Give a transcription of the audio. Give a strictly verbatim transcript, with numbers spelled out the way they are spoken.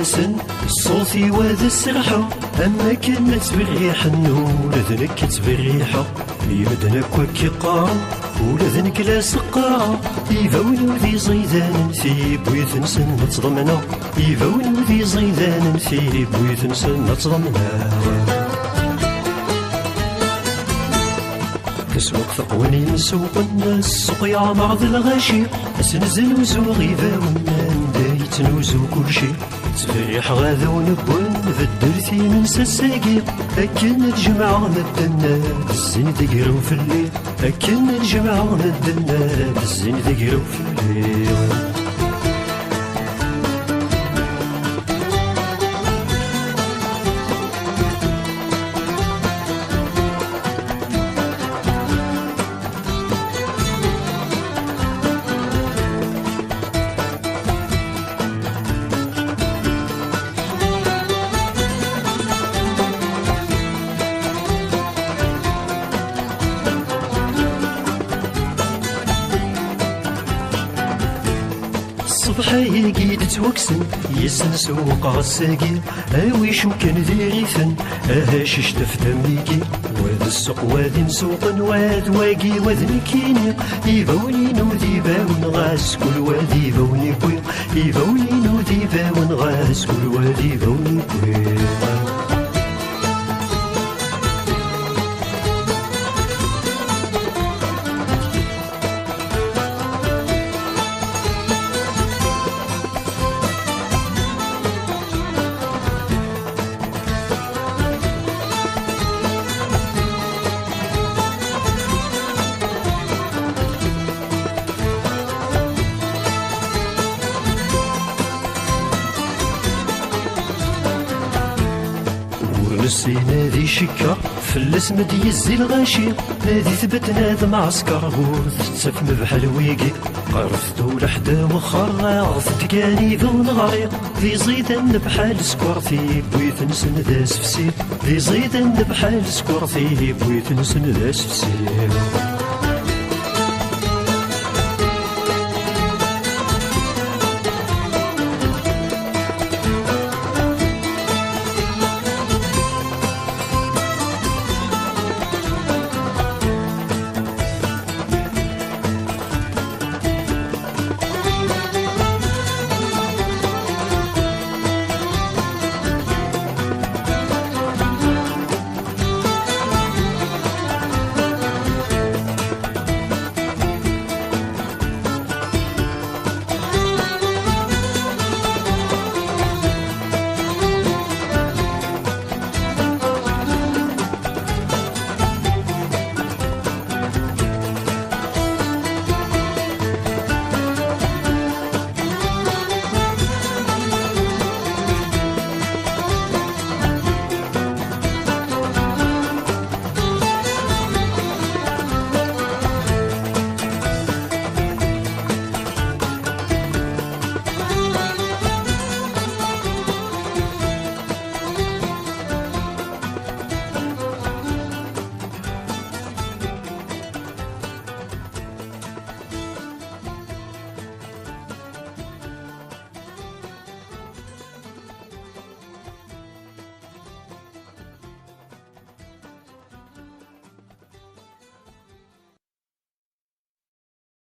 Asen ṣṣut-iw ad sserḥeɣ, am akken ad ttberriḥen, ula d nekk ad ttberriḥeɣ. I medden akk ad k-iqqaren, ula d nekk la seqqareɣ. Ibawen-iw d iẓidanen, tiwwit-nsen ad tt-ḍemneɣ. Ibawen-iw d iẓidanen, tiwwit-nsen ad tt-ḍemneɣ. Taswiqt teqwan imsuqen, ssuq yeɛmer d lɣaci. Ad sen-znuzuɣ ibawen anda yettnuzu kulci. Ttberriḥeɣ ad awen-wwen beddel timen s ass-agi. Akken ad jemɛeɣ medden ad zzin d agraw fell-i. Akken ad jemɛeɣ medden ad zzin d agraw fell-i. Ṣṣbeḥ-agi d-ttwakksen, yes-sen sewwqeɣ ass-agi. Awi cukkan diri-ten, ahacic tafdam-igi. Wa d ssuq, wa d imsuqen, wa d wagi, wa d nekkini. Ibawen-inu d ibawen, ɣas kul wa d ibawen iwwi. Ibawen-inu d ibawen, ɣas kul wa d ibawen iwwi. Ur nessin ad icekkeṛ, fell-as ma d-yezzi lɣaci. Ad itbetten ad mɛesker, ur tettafem bḥal wigi. Qerfet ulaḥ d awexxer, aɣet-d kan ibawen ɣer-i. D iẓidan bḥal sskeṛ, tiwwit-nsen d asefsi. D iẓidan bḥal sskeṛ, tiwwit-nsen d asefsi.